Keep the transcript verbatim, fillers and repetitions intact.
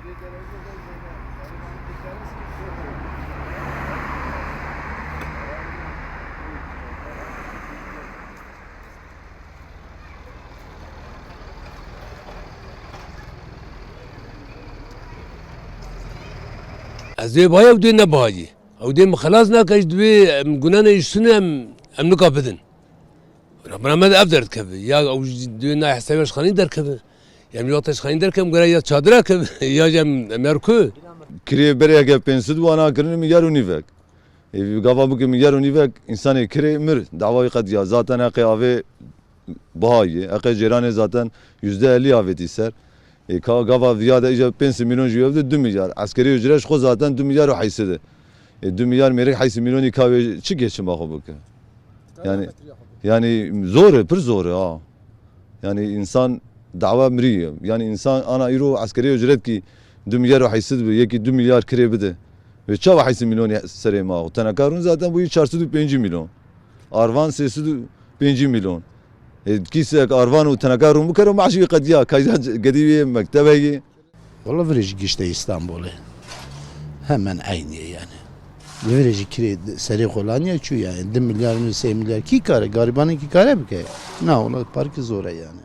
Ez dê baye û dê nebaye. Ew dê min xelas nake, ji divê em gunanê ji sunu em, em nika bidin. Rehbera me de ev derdikeve. Ya ew ji divê nahê hesabê ji xanî derkeve. Em ji wexta ji xanî derkevin, gere ya çadira keve, ya jî em, em yer ku. Kirê berê heke pênc sed wana kirin milyar û nîvek. Ê, gava bike milyar û nîvek, însanê kirê mir, dawa wî qediya. Zaten heqê avê biha ye. Heqê cêranê zaten yüzde elli avêtî ser. Ê, ka gava viya de îca pênc sed milyon jî wê bide du milyar. Eskerî ücret ji xwe zaten du milyar û heyşt sed e. Ê, du milyar mêrik heyşt sed milyonî ka wê çi geçima xwe bike? Yani, yani zor e, pir zor e ha. Yani insan dawa mirî ye. Yani insan ana îro eskerî ücret kî du milyar û heyşt sed bi, yekî du milyar kirê bide. Ve çawa heyşt sed milyonî serê ma? Teneka rûn zaten bûyî çar sed û pêncî milyon. Arvan sê sed û pêncî milyon. E, kîsek arvan û teneka rûn bikero, maaş wî qediya, kayda gedî wê mektebe yê. Wala virê jî gişte Îstanbulê. Hemen eynî ye yani. Li virê jî kirê serê xwe laniye çû yani. Du milyar, sê milyar kî kare, garibanê kî kare bike? Na, wala parkî zor e yani.